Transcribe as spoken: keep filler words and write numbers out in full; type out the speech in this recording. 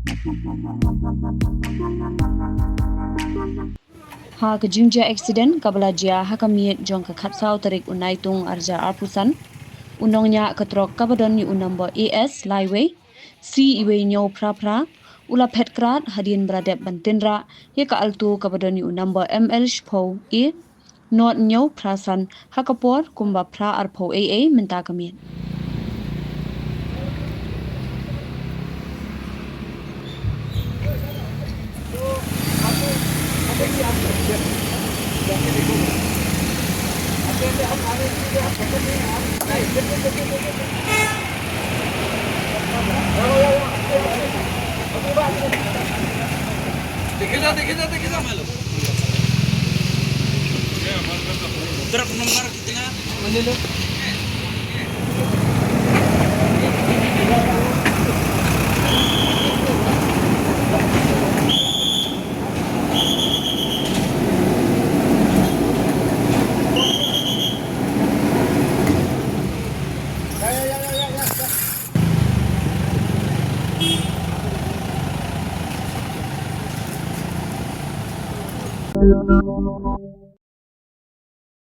Ha ka jingjia accident kaba la jia ha ka miet jong ka khatsaw tarik u Naitung arhajar arphew san, u nongñiah ka trok kaba don ïa u number A S laiwei C iwei hynñiew phra phra u la phet krad hadien ba la dep ban tynrah ïa ka Alto kaba don ïa u number M L shiphew A not hynñiew phra san ha ka por kumba phra arphew A A mynta ka miet. ट्रक नंबर कितना?